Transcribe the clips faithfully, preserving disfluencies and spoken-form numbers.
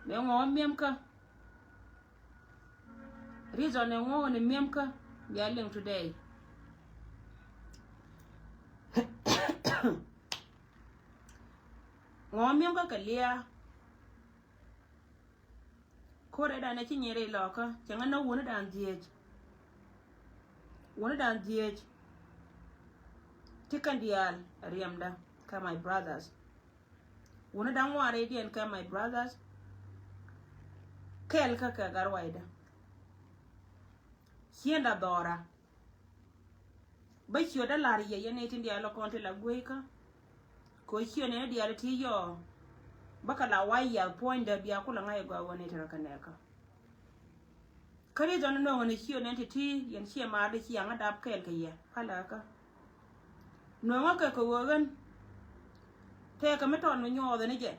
Mɛ ŋuɔ miɛm kä. Reason ɛ ŋuɔ ni miɛm kä bia liŋ today. Ŋuɔ miɛm kä kɛ liaa. Ko̱rɛ dan ɛ ci nyiri lɔkä cɛ ŋä na wuni dan dhieec. Wuni dan dhieec. Ti kɛn diaal riɛmda kɛ my brothers. Wuni da̱ŋ ŋuan rɛydiɛn kɛ my brothers. Kɛɛl kä kɛ gat ruacdä. Ciënda dhɔra. Bä ciötdä la̱r yɛ yɛn ɛ tin diaal lɔ kɔn ti la guic kä. Kɛ ɣöö ciötni diaal ti yɔ. Bä kɛ la wa yiath puɔ̱nydä bia kulɛ ŋa̱c ɛ gɔaa ɣöö ni ti rɔ kɛ nɛɛkä. Kä reason ni nööŋä ni ciö nɛn ti̱ti̱ yɛn ciɛ maar di ciaŋä dap kɛɛl kɛ yɛ palä kä. Nööŋä kɛ kɛ ɣöö ɣän tëëkɛ mi tɔn mi nyuɔɔth ni jɛ.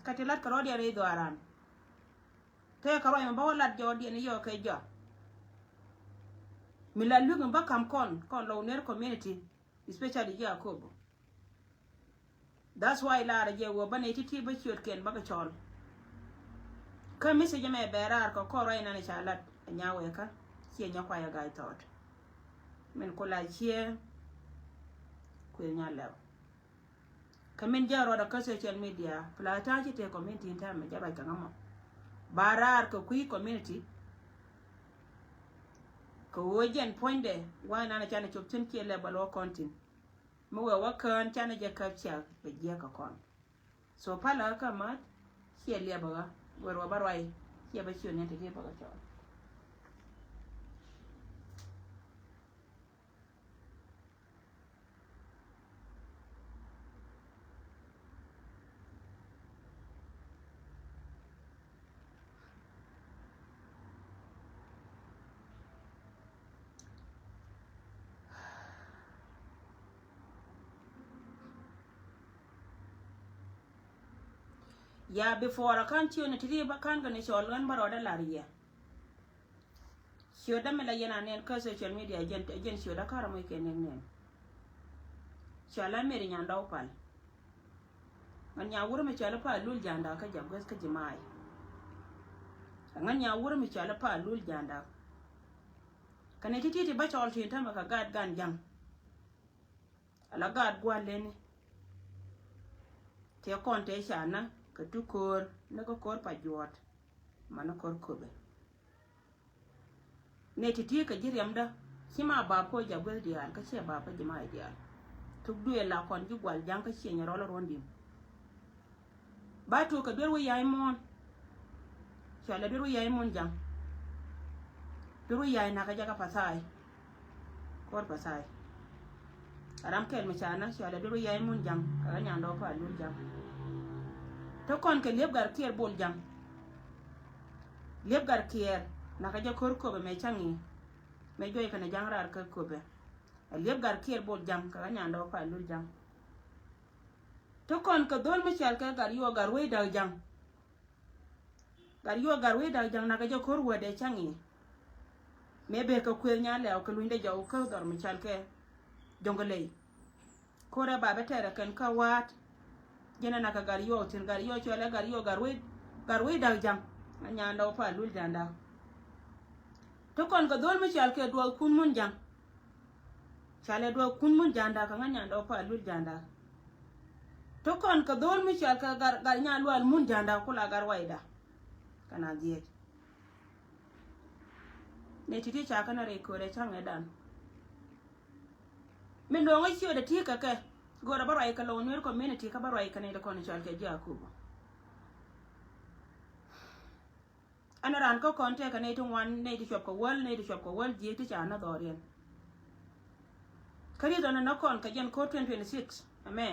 Kä ti lat kɛ rɔɔdiɛn rɛy dhɔaaran. Tëëkɛ ruac mi bä wä lat jɔɔdiɛn yɔɔk kɛ jɔak. Mi la lui̱k mi bä ka̱m kɔn kɔn lɔw ner community, especially ji̱ Akobo. That's why laarä jɛ wä bä nɛy ti̱ti̱ bä ciötkiɛn bä kɛ cɔl. Kä message mɛ bɛ raar kɛ kɔr ruac nan ca lat a nya wɛɛkä ciɛ nya kuayɛ ga̱a̱c thɔɔt. Min ku la ciɛ kuël nya lɛw. Kä min jɛ rɔɔdɛ kä social media pla ta̱a̱ ci tëë community in täämɛ jɛ ruac kɛ ŋä mɔ. Ba raar kɛ kui̱ community. Kɛ ɣöö jɛn puɔ̱nydɛ wa̱i̱ nan a canɛ cop thi̱n ciɛ lɛ bä luɔk kɔn thi̱n. Mi wee wä kään canɛ jɛ käp ciak bɛ jiɛk kɛ kɔn. So palä kä ma̱th ciɛ liɛpä ɣä wër wä bä ruac ciɛ bä ciö niɛn te ti bä kɛ cɔɔl. Ya before a kan ciö ni ti ri ba kan gani cɔl ɣän ba rɔɔdɛ lar yɛ. Ciötdä mi la yɛn a nɛn kä social media jɛn, jɛn ciötdä kärä moc kɛ nɛn nɛn. Cɔal a Mary Nyandɔw Pal. Ŋän nya wurä mi cɔal a Pal Lul Janda kä jɛ gueth kä ji̱ ma̱a̱y. Ŋän nya wurä mi cɔal a Pal Lul Janda. Kɛnɛ ti̱ti̱ ti bä cɔl tin tämɛ kɛ gaat gan ja̱ŋ. Ala gaat gua̱l leni. Tëë kɔn tëë ca nä kɛ ti ko̱o̱r ni kä ko̱o̱r pa juɔ̱ɔ̱t. Mani ko̱r köpɛ. Nɛ ti ti̱i̱ kɛ ji̱ riɛmdä ci ma bap kä jɛ gueth diaal kä ciɛ bap kä ji̱ ma diaal. Thuk duëë la kɔn ji̱ gual ja̱ŋ kä ciɛ nyɛ rɔl ruɔ̱n di̱m. Ba tuɔk kɛ duer wi̱i̱ ya̱a̱c muɔ̱ɔ̱n. Cɔalɛ duer wi̱i̱ ya̱a̱c muɔ̱ɔ̱n ja̱ŋ. Duer wi̱i̱ ya̱a̱c nakä jɛ kä pathai. Kɔr pathai. A ram kɛl mi ca na cɔalɛ duer wi̱i̱ ya̱a̱c muɔ̱ɔ̱n ja̱ŋ kɛ ɣä nyandɔɔ pa lul ja̱ŋ. Te kɔn kɛ liep gar kiɛɛr bol ja̱ŋ. Liep gar kiɛɛr nakä jɛ kɔr köpɛ mɛ caŋ i̱. Mɛ juɔc kɛnɛ ja̱ŋ raar kä köpɛ. A liep gar kiɛɛr bol ja̱ŋ kɛ ɣä nyandɔɔ pa lul ja̱ŋ. Te kɔn kɛ dhol mi cɔal kɛ gar yuɔ gar wec da̱k ja̱ŋ. Gat yuɔ gat wi̱i̱ da̱k ja̱ŋ nakä jɛ ko̱r wädɛ ca̱ŋ i̱. Mëë bekɛ kuëth nyan lɛw kɛ lunydɛ jɔw kä dhɔr mi cɔal kɛ Jɔŋkɛ Ley. Ko̱rɛ ba bɛ tɛrɛ kɛn kä wa̱a̱t. Jɛn ɛ nakä gat yuɔ thi̱n gat yuɔ cɔalɛ gat yuɔ gat wi̱i̱, gat wi̱i̱ da̱k ja̱ŋ. Ɛ nyan dɔw pa lul ja̱ŋ da̱k. Te kɔn kɛ dhol mi cɔal kɛ duɔth kun mun ja̱ŋ. Cɔalɛ duɔth kun mun ja̱ŋ da̱k kɛ ŋa̱ nyan dɔw pa lul ja̱ŋ da̱k. Te kɔn kɛ dhol mi cɔal kɛ gar, gar nyan lual mun ja̱ŋ da̱k kula gar wayda. Kɛ na dhiec. Nɛ ti̱ti̱ ca kɛn a rɛy köödɛ ca̱ŋɛ dan. Min luɔ̱ŋä ciötdɛ ti̱i̱ kɛ kɛ. Go̱o̱rä bä ruac kɛ Lou Nuer community kä bä ruac kɛ nɛy ti kɔn cɔal kɛ ji̱ Akobo. Ɛn raan kä kɔn tëëkɛ nɛy ti ŋuan, nɛy ti cuɔp kɛ wäl, nɛy ti cuɔp kɛ wäl ji̱ ti ca nä dhɔriɛn. Kä riet ɔnɛ nä kɔn kɛ jɛn ko̱r twenty twenty-six ɛmɛ.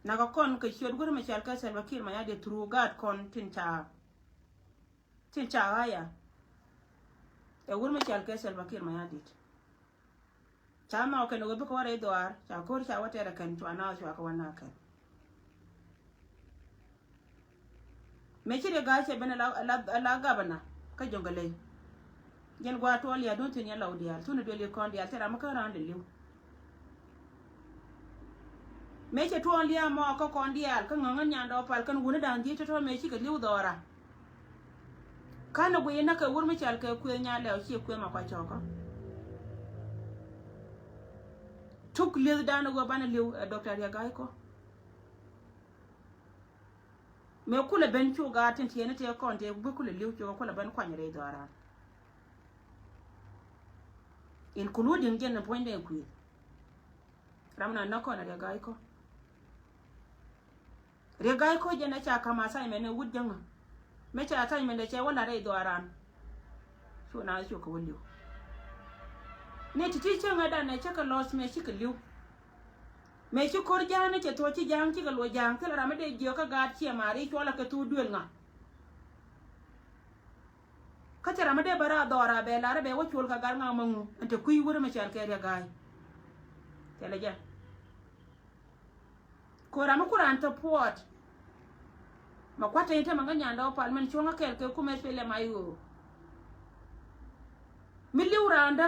Nakä kɔn kɛ ciöt wur mi cɔal kɛ Salva Kiir Mayardit through gaat kɔn tin ca, tin ca ɣa̱ya. Ɛ wur mi cɔal kɛ Salva Kiir Mayardit. Ca nhɔk kɛn ɣöö bikɛ wä rɛy dhɔaar, ca ko̱r ca wä tɛrɛ kɛn, cua naath cua kɛ wä naath kɛn. Mëë ci ri ga̱a̱c cɛ ben ala, ala, ala gabana kä Jɔŋkɛ Ley. Jɛn gua̱a̱r tuɔɔl ya duun thi̱n yɛn Lɔw diaal, thun i̱ duël i̱ kɔn diaal thil ram mi kä raan dee li̱w. Mëë cɛ tuɔɔk lia̱a̱ mɔ kä kɔn diaal kä ŋäŋä nyandɛ ɔ pal kɛn wuni da̱ŋ ji̱ tɔ̱tɔ̱ mëë cikɛ li̱w dhɔra. Ka̱n ɛ guiy inä kɛ wur mi cɔal kɛ kuëth Nyalɛw ciɛ kuëth Makuac cɔkä. Tuk li̱ethdan ɛ ɣöö banɛ li̱w ɛ Doctor Riek Gai Kok. Mëë kulɛ ben cu gaat tin tiɛɛni tëë kɔn tëë bi kulɛ li̱w cu kulɛ ben kuany rɛy dhɔran. Including jɛn ni puɔ̱nydɛ kuëth. Ram na nä kɔn a Riek Gai Kok. Riek Gai Kok jɛn a ca ka̱m assignment ni wut jäŋä. Mëë ca assignment dɛ cɛ wä la̱t rɛy dhɔaran. Cu na cu kɛ wä li̱w. Ni ti̱ti̱ cäŋɛ danɛ cä kɛ lɔs mëë cikɛ li̱w. Mëë ci ko̱r ja̱a̱ŋ ni cɛ thuɔ̱c ci ja̱a̱ŋ cikɛ luɔc ja̱a̱ŋ thilɛ ram mi dee jiök kä gaat ciɛ ma̱a̱ri cuɔlɛ kɛ thuk duël ŋa. Kä cɛ ram mi dee bä raar dhɔra bɛ lar bɛ wä cuɔl kɛ gat ŋa̱a̱ŋ ma ŋu ɛn te kui̱ wurɛ mi cɔal kɛ Riek Gai. Thilɛ jɛ. Ko̱ ram mi ku raan thop puɔt. Ma kua̱t te in te ma ŋä nyandɛ wä pal mɛn cuɔ̱ŋä kɛɛl kɛ kumɛ thilɛ ma i̱ ɣöö. Mi li̱w raandä.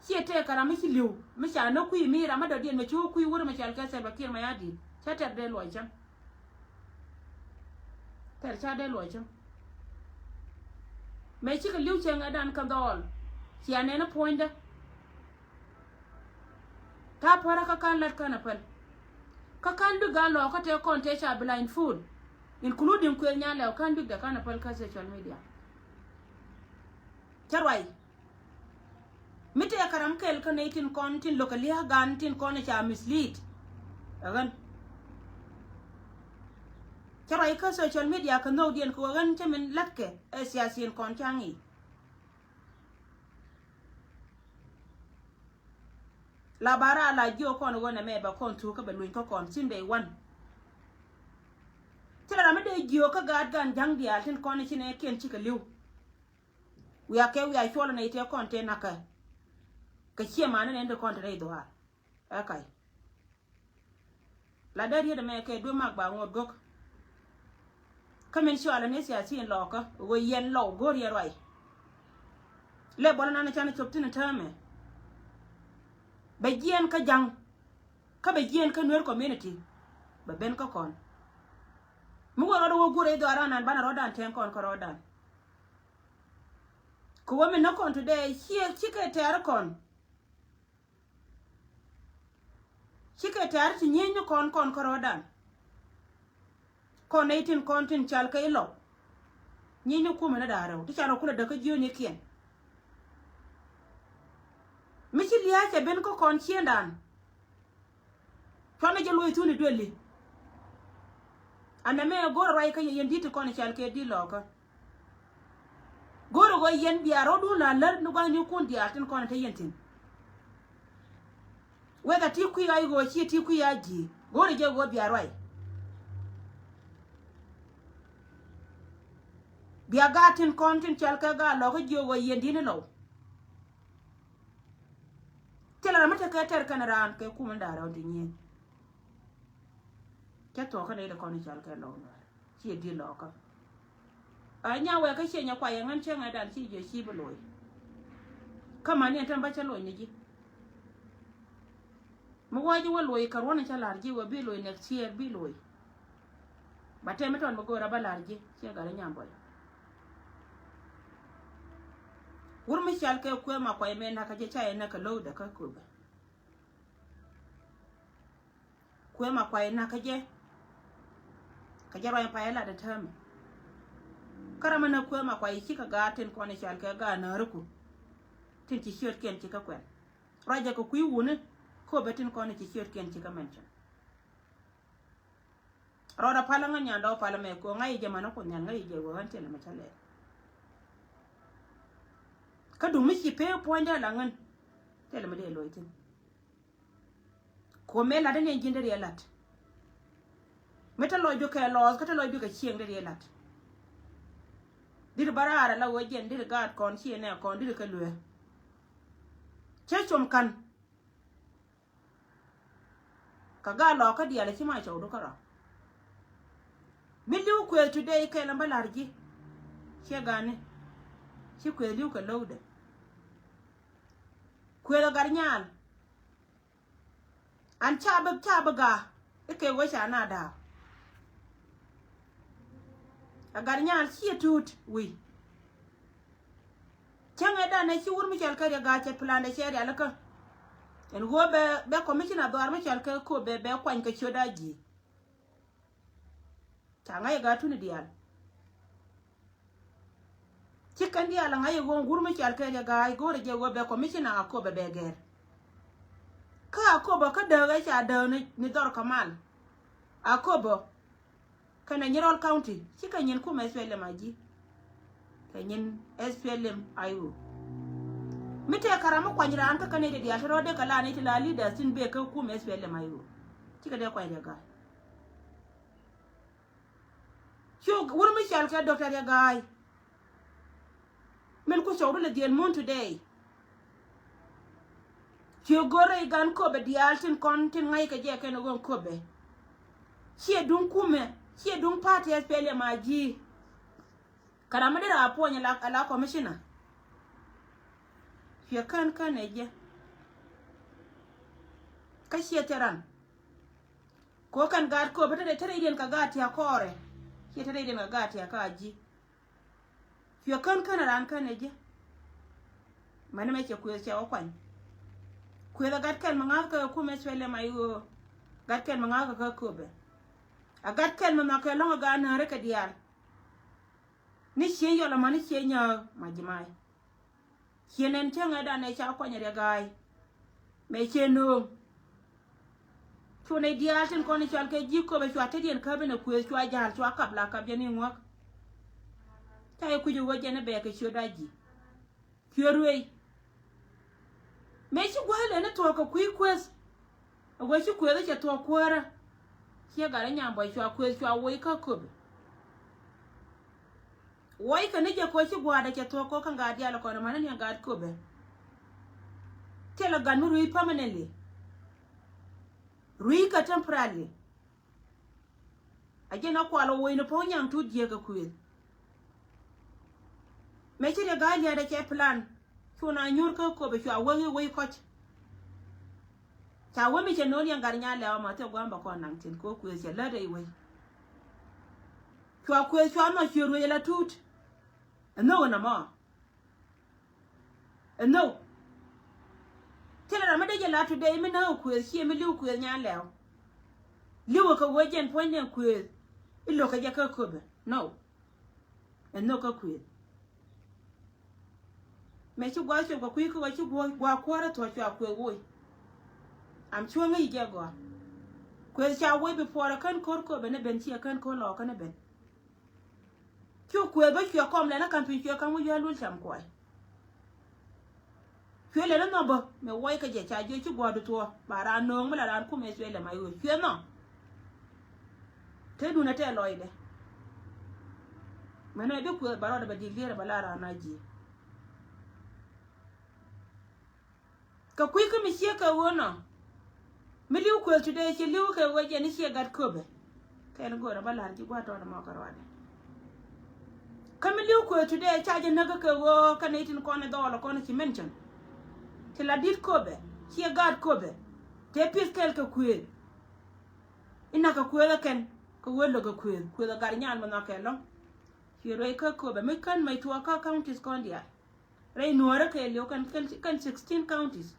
Ciɛ tëëkɛ ram mi ci li̱w mi ca nä kui̱ mi ram mi dɔ̱diɛn mɛ ci wä kui̱ wurɛ mi cɔal kɛ Salva Kiir Mayardit. Cä tɛr dee luɔc cäŋ. Tɛr ca dee luɔc cäŋ. Mëë cikɛ li̱w cäŋ ɛ dan kä dhɔɔl. Cia nɛn ɛ puɔ̱nydä. Ta̱a̱ pärä kä ka̱n lät känɛ päl. Kä ka̱n lui̱k gaa lɔɔkä tëë kɔn tëë ca blindfold. Including kuëth Nyalɛw ka̱n lui̱kdɛ känɛ päl kä social media. Cä ruac. Mi tëë kɛ ram kɛl kä nɛy tin kɔn tin lo̱kɛ lia̱a̱ gan tin kɔn ca mislead. Ɛ ɣän. Cä ruac kä social media kɛ nhökdiɛn kɛ ɣöö ɣän cä min la̱tkɛ ɛ siasiɛn kɔn ca ŋi̱i̱c. La ba raar la jiök kɔn ɣöö nɛmɛ bɛ kɔn thuk kä bɛ luny kä kɔn since day one. Thilɛ ram mi dee jiök kä gaat gan ja̱ŋ diaal tin kɔn i̱ ci nɛɛkiɛn cikɛ li̱w. Wiaa kɛ wiaa cuɔl nɛy tëë kɔn tëë na̱kɛ. Kɛ ciɛ man ni nɛn ti kɔn te rɛy dhuaar. Ɛ ka̱c. La dee riet ɛmɛ kɛ duëë mak ba ŋuɔ̱t gök. Kä min cɔalɛ ni siasiɛn lɔɔkä ɣöö yɛn lɔw go̱o̱r yɛn ruac. Lɛ buɔlä nan canɛ cop thi̱n täämɛ. Bɛ jiɛɛn kä ja̱ŋ. Kä bɛ jiɛɛn kä Nuer community. Bɛ ben kä kɔn. Mi wä rɔɔdɛ wä guur rɛy dhɔaaran nan banɛ rɔɔdan tɛŋ kɔn kä rɔɔdan. Kɛ wä min nä kɔn today ciɛ cikɛ tɛ̈r kɔn. Cikɛ tɛ̈r ti nyieny ni kɔn kɔn kärɔɔdan. Kɔn nɛy tin kɔn tin cal kɛ ilɔw. Nyieny ni kumɛ ni da̱a̱ rɛw ti cal kɛ kulɛ däk kä jiöönikiɛn. Mi ci lia̱a̱ cɛ ben kä kɔn ciëndan. Cuanɛ jɛ luɔc thuni dueli. Anɛ mɛ go̱rɛ ruac kä yɛ yɛn di̱t ti kɔn cal kɛ di̱t lɔɔkä. Go̱o̱rä ɣöö yɛn bia rɔ̱dun la lär ni gua̱thnikun diaal tin kɔn te yɛn thi̱n. Whether ti kui̱ a i̱ ɣöö ci ti kui̱ a ji̱ go̱o̱rä jɛ ɣöö bia ruac. Bia gaat tin kɔn tin cɔal kɛ gaat lɔ̱kä jiök ɣöö yɛn di̱t ni lɔw. Thilɛ ram mi tekɛ tɛr kɛn raan kɛ kumɛ da̱a̱ rɛw ti nyieen. Cä thuɔ̱k kä nɛy ti kɔn i̱ cɔal kɛ lɔw Nuäär. Ciɛ di̱t lɔkä. A nya wɛɛkä ciɛ nyɛ kuay ɛŋän cäŋɛ dan ci jiɛ ci bi loc. Kä man ni ɛn tɛm bä cä loc ni ji̱. Mi wä ji̱ wä loc kɛ ruɔ̱n in cä la̱r ji̱ wä bi loc next year bi loc. Ba tɛm mi tɔn mi go̱o̱rä bä la̱r ji̱ ciɛ gat i̱ nyam bɔy. Wur mi cal kɛ kuɛ ma kuay mɛ nakä jɛ ca yɛ nakä lo̱wdä kä köpɛ. Kuëë ma kuay nakä jɛ. Kä jɛ ruany pay lat ɛ täämɛ. Kä ram mi näk kuëë ma kuay cikɛ gaat tin kɔn i̱ cal kɛ gaat nääriku. Tin ci ciötkiɛn cikɛ kuɛn. Ruacɛ kɛ kui̱ wuni. Köpɛ tin kɔn i̱ ci ciötkiɛn cikɛ mention. Rɔɔdɛ palä ŋä nyandɛ wä palä mɛ kɛ ŋa̱c i̱ jɛ män ɛ Kuoth Nhial ŋa̱c i̱ jɛ wä ɣän thilɛ mɛ cä lɛl. Kä duŋ mi ci pee puɔ̱nydɛ la ŋän. Thilɛ mɛ dee loc thi̱n. Kuɔmɛ lat ni ɛn ji̱n dee riɛ lat. Mi te lɔcdu kɛ lɔɔth kä te lɔcdu kɛ cieŋ dee riɛ lat. Diri bä raar ala wee jiɛn diri gaat kɔn ciɛ nɛ kɔn diri kɛ luee. Cä com kan. Kä gaat lɔɔkä diaal ci ma cɔwdu kärɔa. Mi li̱w kuëëth today kɛl ɛn bä la̱r ji̱. Ciɛ gani. Ci kuëëth li̱w kɛ lo̱wdɛ. Kuëëth ɛ gat nyaal. An ca bi, ca bi ga̱a̱ i̱ kɛ wec ca na da̱a̱. A gat nyal ciɛ tuut wi̱i̱. Cäŋɛ danɛ ci wur mi cɔal kɛ Riɛk Gai cɛ plan dɛ cɛ rialikä. Ɛn ɣöö bɛ, bɛ commissioner dhɔaar mi cɔal kɛ Akobo bɛ, bɛ kuany kɛ ciöt a ji̱. Ca ŋa̱c ɛ gaa tuni diaal. Ci kɛn diaal ɛ ŋa̱c ɛ ɣöö wur mi cɔal kɛ Riɛk Gai go̱o̱rɛ jɛ ɣöö bɛ commissioner Akobo bɛ gɛr. Kä Akobo kä dääk ɛ ca dääk ni, ni dhɔr kɛ mal. Akobo kɛnɛ Nyirol County cikɛ nyin kumɛ S P L M I G. Kɛ nyin S P L M I O. Mi tëë kɛ ram mi kuany raan kä kɛn i̱ ti diaal ti rɔ̱ dee kɛ la ni ti la leaders tin bee kä kumɛ S P L M I O. Cikɛ dee kuany Riɛk Gai. Cu wur mi cɔal kɛ Doctor Riɛk Gai. Min ku cɔw ri lɛ dhiel mun today. Ciö go̱rɛ i̱ gan Akobo diaal tin kɔn tin ŋa̱c kɛ jɛ kɛn ɣöö Akobo ciɛ duŋ kumɛ, ciɛ duŋ party S P L M I G. Kɛ ram mi dee raa puɔ̱ny ala, ala commissioner. Ciɛ kän kän ɛ jɛ. Kä ciɛ thil ran. Kɛ ɣöö kɛn gaat Akobo te rɛy, te rɛydiɛn kɛ gaat tia̱a̱ kɔɔrɛ. Ciɛ te rɛydiɛn kɛ gaat tia̱a̱ kä a ji̱. Cuɛ kän kän raan kän ɛ ji̱. Mɛn mɛ cɛ kuëth cɛ wä kuany. Kuëth ɛ gat kɛl mi ŋa̱th kä ɛ kumɛ S P L M I O. Gat kɛl mi ŋa̱th kä kä Akobo. A gat kɛl mi nhɔk kɛ lɔ̱ŋ ɛ gaat näärä kɛ diaal. Ni cië yɔl ɛmɔ ni cië nyääk ma ji̱ mac. Ciɛ nɛn cäŋɛ danɛ ca kuany Riɛk Gai. Mɛ ciɛ nööŋ. Cu nɛy diaal tin kɔn i̱ cɔal kɛ ji̱ Akobo cua tetdiɛn käp inɛ kuëth cua ja̱l cua kap la kap jɛn i̱ ŋuäk. Ca yɛ kui̱c i̱ ɣöö jɛn i̱ bɛɛkɛ ciöt a ji̱. Ciöt ruëy. Mëë ci gua̱a̱th lɛn i̱ thuɔ̱k kɛ kui̱ kuëth. A wee ci kuëth i̱ cɛ thuɔ̱k kuäärä. Ciɛ gat i̱ nyam buɔy cua kuëth cua woc kä Akobo. Woc kɛ ni jɛ kɛ wee ci gua̱a̱th ɛ cɛ thuɔ̱k kɛ kä gat diaal kɔn i̱ man ni gat Akobo. Thilɛ gat mi ruëy permanently. Ruëy kɛ temporarily. A jɛn a kual ɛ woc ni puɔ̱ny nyaŋ tut jiäk ɛ kuëth. Mëë ci Riɛk Gai lia̱a̱dɛ cɛ plan. Cu na nyuur kä Akobo cua wee i̱ wec kɔc. Ca wee mi cɛ no̱o̱n yɛn gat Nyalɛw ɛmɔ thil gua̱a̱m bɛ kɔn naŋ thi̱n kɛ ɣöö kuëth cɛ lätdɛ i̱ wec. Cua kuëth cua nhɔk ciöt ruëc ala tuut. Ɛ nhök ɛn ɛmɔ. Ɛ nhök. Thilɛ ram mi dee jɛ la today mi näk ɛ kuëth ciɛ mi li̱w kuëth Nyalɛw. Li̱w ɛ kɛ ɣöö jɛn puɔ̱nydɛ kuëth. I̱ lo̱kɛ jɛ kä Akobo. No. Ɛ nhök kä kuëth. Mëë ci gua̱a̱th cop kɛ kui̱ kä ɣöö ci gua̱a̱th, gua̱a̱th kuäärä thuɔ̱k cua kuëth woc. Am cuäŋ i̱ jɛ gɔaa. Kuëth ca woc bi puɔrɛ kän ko̱r Akobo ni ben ciɛ kän ko̱r lɔɔkä ni ben. Cu kuëth bä cuɛ kɔm lɛn ɛ ka̱m piny cuɛ ka̱m wä yɔ̱a̱l lul cam kuɔy. Cuɛ lɛn inɔ bä mi wuɔc kä jɛ ca jiök ci gua̱a̱du thuɔ̱k ba raan nööŋ mi la raan kum ɛ cuɛ lɛ ma i̱ ɣöö cuɛ inɔ. Te duundɛ tɛɛ lɔcdɛ. Mɛnɛ bi kuëth ba rɔɔdɛ bɛ di̱i̱l lier bɛ la raan a ji̱. Kɛ kui̱ kä mi ciek kɛ ɣöö nɔ. Mi li̱w kuëth today ci li̱w kɛ ɣöö jɛn i̱ ciɛ gat Akobo. Kɛn go̱o̱rä bä la̱r ji̱ gua̱a̱r tɔɔt ɛmɔ kɛ ruaadɛ. Kä mi li̱w kuëth today ca jɛ näk kɛ ɣöö kɛn i̱ tin kɔn i̱ dhɔɔl kɔn i̱ ci mention. Ti la di̱t Akobo ciɛ gaat Akobo. Tëë pi̱th kɛl kɛ kuëth. Inakɛ kuëth ɛ kɛn kɛ ɣöö lo̱kɛ kuëth kuëth ɛ gat nyal mi nhɔk kɛ lɔ̱ŋ. Ci ruëc kä Akobo mi kän mec tuɔɔk kä counties kɔn diaal. Rɛy nuɔ̱ɔ̱rä kɛɛliw kɛn, kɛn, kɛn sixteen counties.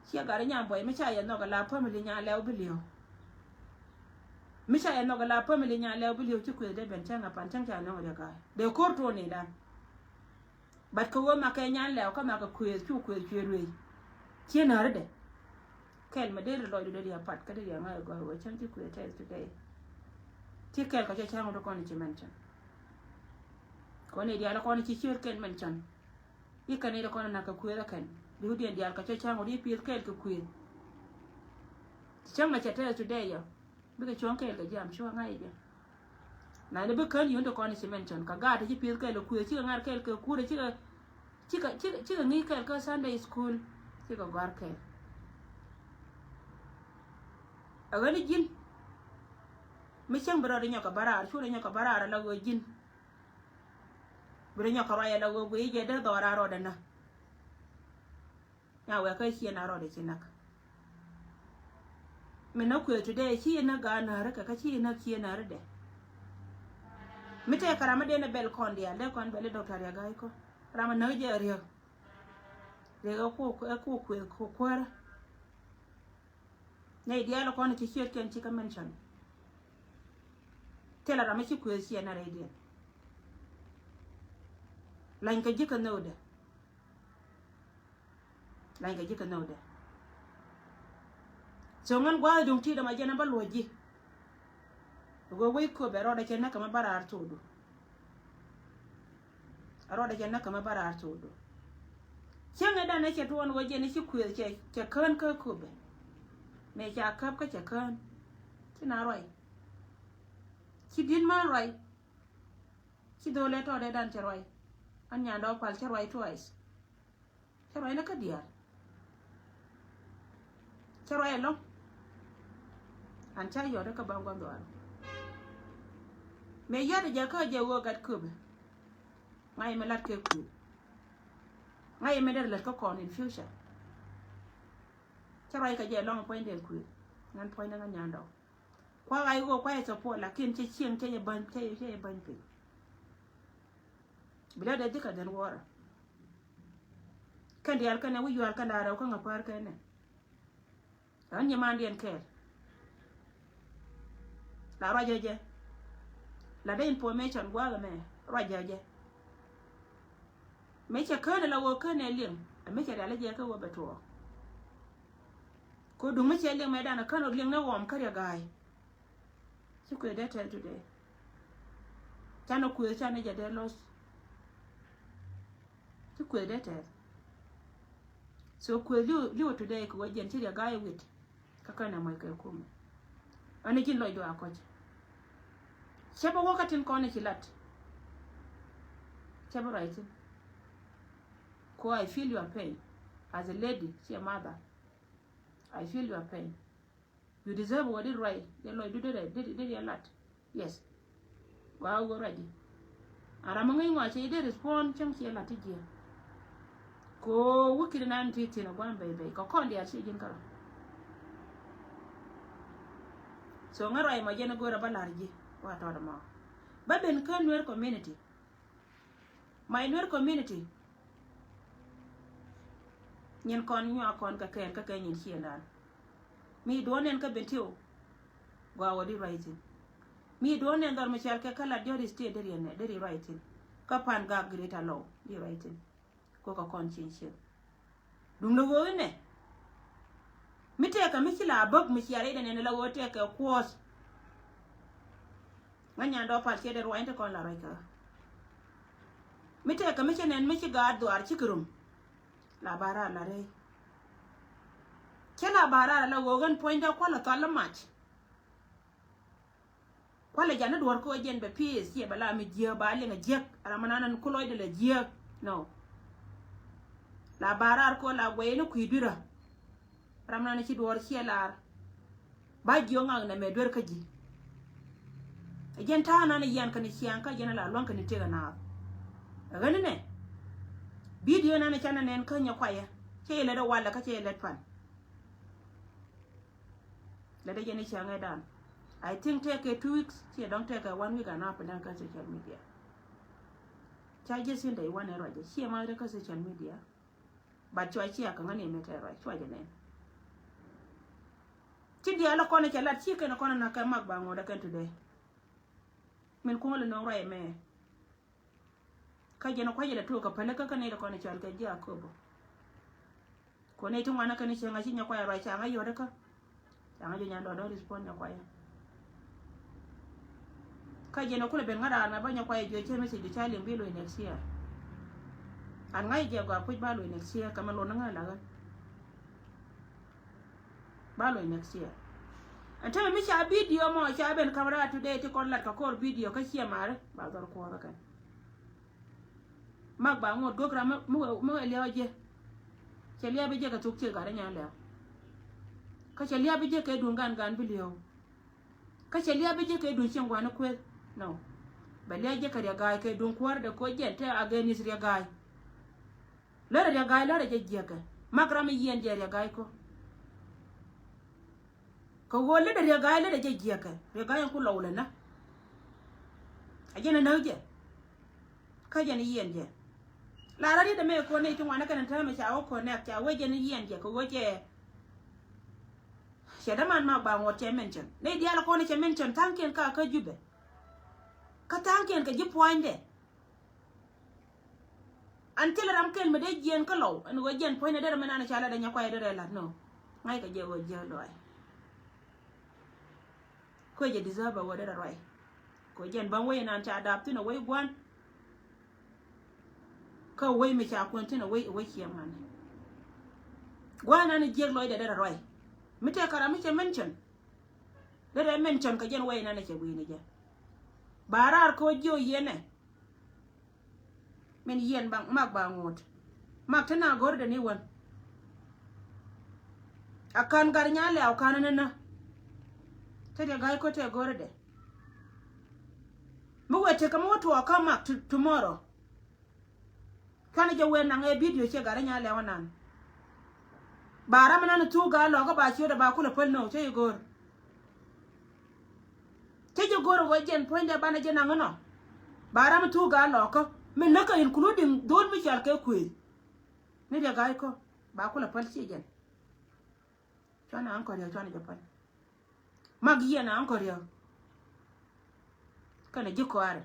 Ciɛ gat i̱ nyam buɔy mi ca yɛ nhɔk ala family Nyalɛw bi li̱w. Mi ca yɛ nhɔk ala family Nyalɛw bi li̱w ci kuëth dee ben cäŋ a pan cäŋ ca nhɔk riɛk a dee ko̱r tuɔɔk ni dan. But kɛ ɣöö makɛ Nyalɛw kä makɛ kuëth cu kuëth cuëë ruëëc. Ciɛ nääri dɛ. Kɛl mɛ deri lɔcdu deri a pat kä deri a ŋa̱c a gɔ̱r wee cäŋ ci kuëë tɛth today. Ci kɛl kɛ cɛ cäŋ wut kɔn ci mention. Kɔn i̱ diaal kɔn ci ciöt kɛn mention. I̱ kɛn i̱ kɔn nak kɛ kuëth a kɛn. Di wut diɛn diaal kɛ cɛ cäŋ wut i̱ pi̱eth kɛl kɛ kuëth. Ci cäŋ mɛ cɛ tɛth today yɔ. Bikɛ cuɔ̱ŋ kɛɛl kɛ ji̱ am cuɔ̱ŋ ŋa̱c jɛ. Na ni bi kän yun ti kɔn ci mention kɛ gaat ti ci pi̱eth kɛɛl kɛ kuëth cikɛ ŋa̱r kɛɛl kɛ kuurɛ cikɛ cikɛ cikɛ cikɛ ŋi̱i̱c kɛɛl kä Sunday school. Cikɛ gɔ̱a̱r kɛɛl. Ɛ ɣän i̱ ji̱n mi cäŋ bi rɔɔdɛ nyɔk kɛ bä raar cuɔ̱rɛ nyɔk kɛ bä raar ala ɣöö ji̱n. Bi rɔ nyɔk kɛ ruac ala ɣöö guiy jɛ dee dhɔɔr a rɔɔdɛ nä. Nya wɛɛkä ciɛ na rɔɔdɛ ci näk. Mi näk kuëth today ci inäk gaat nääri kɛ kä ci inäk ci inääri dɛ. Mi tëë kɛ ram mi dee ni bɛl kɔn diaal dee kɔn bɛl i̱ Doctor Riek Gai Kok. Ram mi näk jɛ Riek. Riek ɛ ku, ɛ ku kuëth ku kuäärä. Nɛy diaal kɔn ci ciötkiɛn ci kä mention. Thilɛ ram mi ci kuëth ciɛ nɛ rɛydiɛn. Lany kɛ ji̱ kɛ nhökdɛ. Lany kɛ ji̱ kɛ nhökdɛ. So ŋän gua̱a̱th duŋ ti̱i̱t ɛmɔ jɛn ɛ bä luɔ̱c ji̱. Ɣöö wec Köpɛ rɔɔdɛ cɛ näk kɛ mɛ bä raar thokdu. Rɔɔdɛ cɛ näk kɛ mɛ bä raar thokdu. Cäŋɛ danɛ cɛ tuɔɔn ɣöö jɛn ɛ ci kuëth cɛ, cɛ kään kä Köpɛ. Mëë ca käp kä cɛ kään. Ci na ruac. Ci di̱t mään ruac. Ci dho̱o̱lɛ tɔɔdɛ dan cɛ ruac. An nyandɔɔ pal cɛ ruac twice. Cä ruac ni kä diaal. Cä ruac ɛlɔ̱ŋ. An ca yɔt kä baŋ gua̱n dhuaar. Mëë yɔt jɛ kä jɛ ɣöö gat Köpɛ. Ŋa̱c mi lat kɛ kuëth. Ŋa̱c mi der lät kä kɔn in future. Cä ruac kɛ jɛ ɛlɔ̱ŋ puɔ̱nydɛ kuëth. Ŋän puɔ̱nydɛ ŋän nyandɔɔ. Kuak a i̱ ɣöö kuay support lakin cä cieŋ cä yɛ bäny, cä yɛ, cä yɛ bäny piny. Bi lɛ dee ji̱ kɛ dhɛn wuɔrä. Kɛn diaal kɛn ɛ wi̱c yual kɛn da̱a̱ rɛw kä ŋä päär kɛn ɛ. Ɣän nyimandiɛn kɛɛl. La ruacä jɛ. La dee information gua̱a̱k ɛmɛ ruacä jɛ. Mëë cɛ kään ɛ la ɣöö kään ɛ liŋ ɛ mëë cɛ rial ɛ jɛ kä ɣöö bɛ tuɔɔk. Kɛ duŋ mi cɛ liŋ mɛ danɛ kän ɔ liŋ ni ɣɔm kä Riek Gai. Ci kuëth dee tɛth today. Canɛ kuëth canɛ jɛ dee loss. Ci kuëth dee tɛth. So kuëth li̱w, li̱w today kɛ wä jiɛn ci Riek Gai wit. Kä kän ɛ mɔc kɛ kumɛ. Ani ji̱n lɔcdu a kɔc. Cɛ bä wä kä tin kɔn i̱ ci lat. Cɛ bä ruac thi̱n. Ko I feel your pain. As a lady, ci a mother. I feel your pain. You deserve what is right. Dee lɔcdu dee, dee, dee, dee lat. Yes. Gua wä ruac di. A ram mi ŋäc ŋɔa cɛ dee respond cäŋ ciɛ lat ti jiɛ. Ko wä kiri nan ti thin a guam bɛy bɛy. Kɔ kɔn diaal ci ji̱n kärɔ. So ŋä ruac ma jɛn a go̱o̱r a bä lar ji̱. Wa tɔt a mɔ. Bä ben kä Nuer community. My Nuer community. Nyin kɔn nyuak kɔn kɛ kɛɛl kä kɛ nyin ciëndan. Mi duɔ̱n nɛn kä Bentiu. Gua wä di ruac thi̱n. Mi duɔ̱n nɛn dhɔr mi cɔal kɛ kä Lat Jɔri State deri nɛ, deri ruac thi̱n. Kä Pan Gak Greater Lou di ruac thi̱n. Ko kä kɔn cieŋ cieŋ. Duŋdɛ ɣöö inɛ. Mi tɛkɛ mi ci la bäk mi cia rɛydɛ nɛn la ɣöö tɛkɛ kuɔth. Ŋä nyandɔ pal ciɛ dee ruany ti kɔn la ruac kä. Mi tɛkɛ mi cɛ nɛn mi ci gaat dhuaar ci kɛ rum. La barar la rɛy. Cɛ la barar la ɣöö ɣän puɔ̱nydä kualɛ thal mac. Kualɛ jani duɔ̱r kä ɣöö jɛn bɛ peace ciɛ bɛ la mi jiääk ba liŋ a jiäk. Ram mi nan ku lɔcdɛ la jiääk. No. La barar kä la guɛy ni kui̱ dui̱rä. Ram nan ci duɔ̱ɔ̱r ciɛ lar. Ba jiök ŋak nɛ mɛ duer kä ji̱. Ɛ jɛn ta̱a̱ nan yian kɛn ciaŋ kä jɛn la luaŋ kɛn tëk ɛ naath. Ɛ ɣän nɛ. Bidio nan ca nɛ nɛn kä nyɛ kuayɛ. Cɛ yɛ lät ɛ walɛ kä cɛ yɛ lät pan. Lät ɛ jɛn i̱ ciaŋ ɛ dan. I think tëëkɛ two weeks ciɛ dɔ̱ŋ tëëkɛ one week and half dan kä social media. Ca jɛ sin dɛ iwan ɛ ruacɛ ciɛ math rɛ kä social media. But cua ciɛ kɛ ŋäni mɛ tɛ ruac cua jɛ nɛn. Ci diaal kɔn cɛ lat ci kɛn kɔn na kɛ mak ba ŋuɔt kɛn today. Min kuɔl nɔŋ ruac mɛ. Kä jɛn kuac lɛ tuɔk kɛ päli kä kɛn i̱ kɔn cɔal kɛ ji̱ Akobo. Kuɔn i̱ ti ŋuan kɛn cɛ ŋa̱c ci nyɛ kuac ruac ca ŋa̱c yɔt kä. Ca ŋa̱c jɛ nyan dɔɔdɔ respond nyɛ kuac. Kä jɛn kulɛ ben ŋa̱ raan mɛ bä nyɛ kuac juɔc cɛ message ca liŋ bi loc next year. An ŋa̱c jɛ gɔaa puc ba loc next year kɛ mɛ lon ŋa̱ lakä. Ba loc next year. Ɛn tämɛ mi ca bidio mɔ ca ben kamera today ti kɔn lat kɛ kɔr bidio kä ciɛ mari ba dhɔr kuɔth kɛn. Mak ba ŋot gök ram mi wee liaw jɛ. Cɛ liaw bi jɛ kɛ thuk ciɛ gat nya liaw. Kä cɛ liaw bi jɛ kɛ duŋ gan gan bi liaw. Kä cɛ liaw bi jɛ kɛ duŋ cieŋ guani kueth. No. Bɛ liaw jɛ kɛ Riɛk Ga̱a̱y kɛ duŋ kuäär dɛ koc jɛn te against Riɛk Ga̱a̱y. Lärɛ Riɛk Ga̱a̱y lärɛ jɛ jiɛkɛ. Mak ram mi yiɛn jɛ Riɛk Ga̱a̱y ko. Kɛ ɣöö lätdɛ Riek Gai, lätdɛ jɛ jiäkɛ. Riek Gai ɛn ku lɔw lɛ näk. A jɛn ɛ näk jɛ. Kä jɛn yiɛn jɛ. La rɔ riet ɛmɛ kɔn nɛy ti ŋuan ɛ kɛn ɛn täämɛ ca wä connect, ca wee jɛn yiɛn jɛ kɛ ɣöö cɛ. Cɛ däman Mak Baŋot cɛ mention. Nɛy diaal kɔn cɛ mention tha̱a̱ŋkiɛn ka kä Jubɛ. Kä tha̱a̱ŋkiɛn kɛ ji̱ pua̱nydɛ. An thilɛ ram kɛl mi dee jiɛn kä lɔw ɛn ɣöö jiɛn puɔ̱nydɛ derɛ mi nan ca lat ɛ Nyakuay derɛ lat nɔ. Ŋa̱ckɛ jɛ ɣöö jiäk lɔaac. Kuecɛ deserve ɛ ɣöö derɛ ruac. Kɛ ɣöö jiɛn bäŋ wec inan ca dap thi̱n ɛ wec gua̱n. Kä wec mi ca kuɛn thi̱n ɛ wec, ɛ wec ciɛ ŋuan. Gua̱n inan jiäk lɔcdɛ derɛ ruac. Mi tëë kä ram mi cɛ mention. Derɛ mention kɛ jiɛn wec inan cɛ gui̱i̱ni jɛ. Ba raar kɛ ɣöö jiök yɛn ɛ. Min yiɛn Mak Baŋot. Mak te na go̱r dɛ ni wän. A kan gat Nyalɛw kan ni na. Te dɛ ga̱y kä te go̱r dɛ. Mi wee tekɛ mi wä tuɔɔk kä Mak tomorrow. Cuanɛ jɛ wee naŋ ɛ video ciɛ gat Nyalɛw anan. Ba ram nan thuk gaa lɔkä ba ciötdɛ ba kulɛ päl nɔ cä yi go̱r. Cä ji̱ go̱r ɛ ɣöö jɛn puɔ̱nydɛ banɛ jɛ naŋ inɔ. Ba ram thuk gaa lɔkä mi näkä including dhol mi cɔal kɛ kuëë. Ni riɛ ga̱a̱c kä ba kulɛ päl ciɛ jɛn. Cuanɛ aŋkɔ riɛ cuanɛ jɛ päl. Mak yiɛn aŋkɔ riɛ. Kɛnɛ ji̱ kɔaarɛ.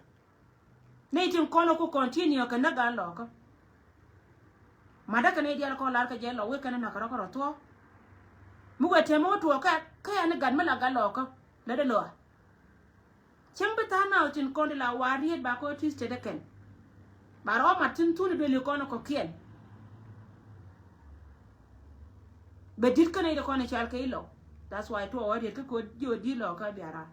Nɛy tin kɔn ku continue kɛ näk gaa lɔkä. Matdä kɛ nɛy diaal kɔn lar kɛ jɛ lɔ wek kɛn näk kɛ rɔ kɛ rɔ thuɔ̱k. Mi wee tɛmɛ wä tuɔɔk kɛ kɛ ɛn gat mi la gat lɔkä. Lät ɛ lɔa. Cäŋ bi tha̱a̱ŋ nath tin kɔn ti la wa̱a̱ riet ba kɔ Tuesday dee kɛn. Ba rɔ mat tin thun beli kɔn kɔ̱kiɛn. Bɛ di̱t kä nɛy ti kɔn i̱ cal kɛ i̱ lɔ. That's why tuɔɔk wä riet kä kɔ ji̱ wä di̱t lɔ kä biara.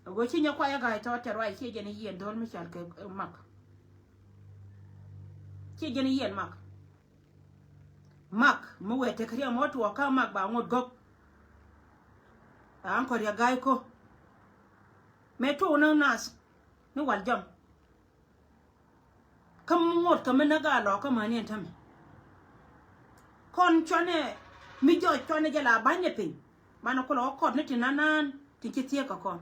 Ago ci Nyakuay ɛ ga̱a̱c tɔɔt tɛ ruac ciɛ jɛn i̱ yiɛn dho̱l mi cal kɛ, eh, Mak. Ciɛ jɛn i̱ yiɛn Mak. Mak mi wee tek riɛm wä tuɔɔk kä Mak Baŋot gɔ̱k. Aŋkɔ riɛ ga̱a̱c ko̱. Mëë tuɔɔk ni nath ni wal jɔm. Kä mi ŋot kɛ mi näk gaa lɔkä mäni ɛn tämɛ. Kɔn cuanɛ mi jɔɔc cuanɛ jɛ la ba̱nyɛ piny. Banɛ kulɛ wä kɔt ni ti nanan ti ci thieek kɛ kɔn.